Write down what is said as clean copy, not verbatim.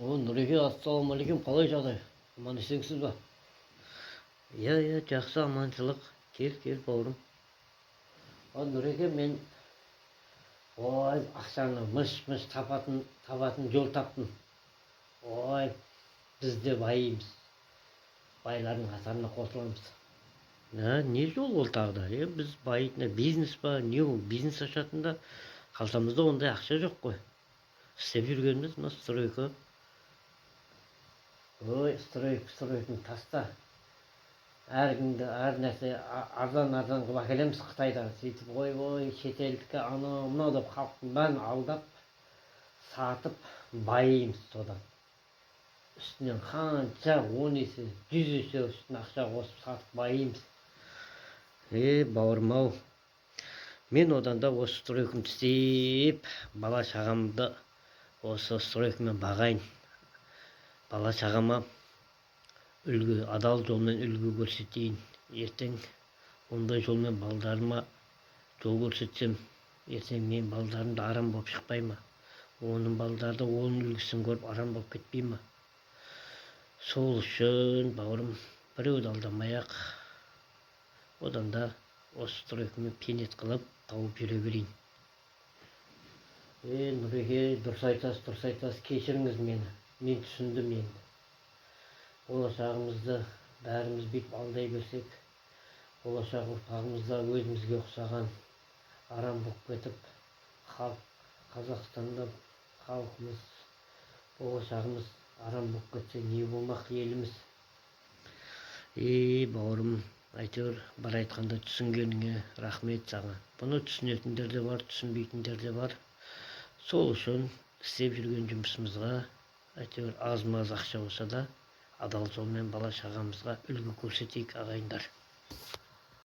О, Нұреке, ассалаумағалейкум, қалай жағдай? Аман есенсіз ба? Иә, иә, жақсы, аманшылық. Кел, кел, бауырым. О, Нұреке, мен ой, ақшаны мыш мыш табатын жол таптым. Ой, біз де байимыз, байлардың қатарына қосыламыз. Ә, не жол ол тағы да? Е, біз байитын бизнес па, не ол? Бизнес ашатын да қалтамызда ондай ақша жоқ қой. Істеп жүргеніміз мына стройка. Ой, стройка, стройканы таста. Әркімді, әр нәрсе арзан арзан қылып әкелеміз Қытайдан. Сөйтіп, ойбой, шетелдікі, анау мынау деп халықтың бәрін алдап, сатып байимыз содан. Үстінен қанша 10 есе, 100 есе үстіне ақша қосып сатып байимыз. Е, бауырым ау, мен одан да осы стройкамды істеп, бала шағамды осы стройкамен бағайын. Бала шағама үлгі, адал жолмен үлгі көрсетейін. Ертең ондай жолмен балдарыма жол көрсетсем, ертең менің балдарым да арам болып шықпай ма? Оның балдары да оның үлгісін көріп арам болып кетпей ма? Сол үшін, бауырым, біреуді алдамай ақ, одан да осы стройкамен пенет қылып тауып жүре берейін. Е, Нұреке, дұрыс айтасыз, дұрыс айтасыз, кешіріңіз мені. Мен түсіндім енді. Болашағымызды бәріміз бүйтіп алдай берсек, болашақ ұрпағымыз да өзімізге ұқсаған арам болып кетіп, халық, Қазақстанда халқымыз, болашағымыз арам болып кетсе, не болмақ еліміз? Е, бауырым, әйтеуір бір айтқанда түсінгеніңе рахмет саған. Бұны түсінетіндер де бар, түсінбейтіндер де бар. Сол үшін істеп жүрген жұмысымызға әйтеуір аз маз ақша болса да, адал жолмен бала шағамызға үлгі көрсетейік, ағайындар.